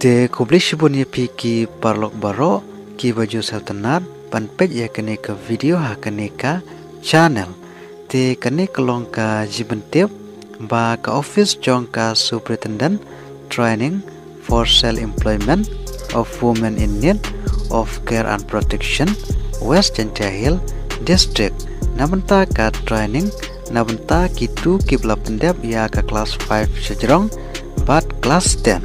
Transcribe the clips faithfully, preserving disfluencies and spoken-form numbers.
Te khublei shibun ïa phi ki paralok baroh kiba ju sngewtynnat ban peit ïa kane ka video ha kane ka channel. Te kane ka long ka jingpyntip ba ka office jong ka Superintendent Training for Self Employment of Women in Need of Care and Protection, West Jaintia Hills District, na bynta ka training na bynta kito kiba la pyndep ïa ka class five shajrong bad class ten.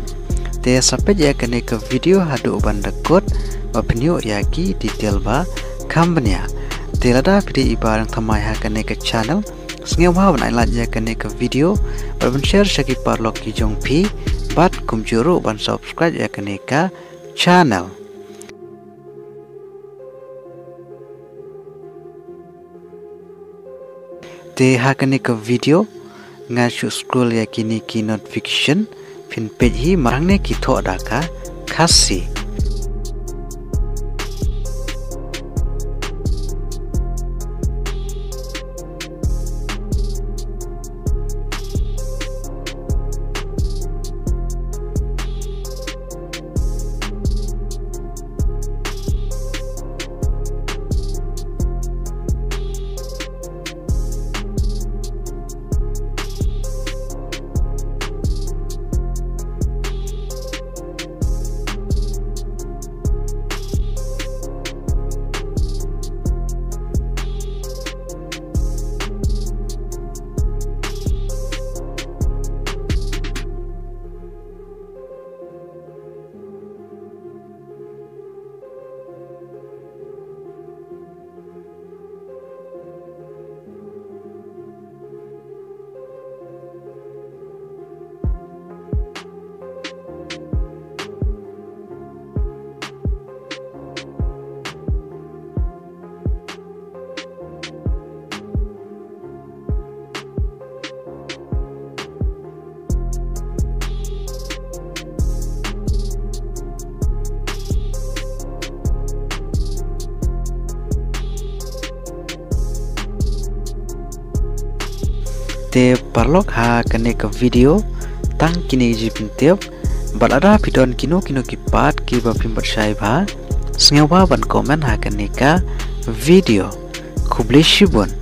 Te sa peit ïa kane ka video haduh ban da kut ba phin ïoh ïa ki detail ba kham bniah. Te lada phi dei iba dang thymmai ha kane ka channel, sngewbha ban ai like ïa kane ka video bad ban share sha ki paralok ki jong phi bad kumjuh ruh ban subscribe ïa kane ka channel. Te ha kane ka video nga shu scroll ïa kine ki notification, phin peit hi, mar hangne ki thoh da ka Khasi. Te paralok, ha kane ka video tang kine ki jingpyntip, bad lada phi don kino kino ki pat kiba phim pat shai bha, sngewbha ban comment ha kane ka video. Khublei shibun.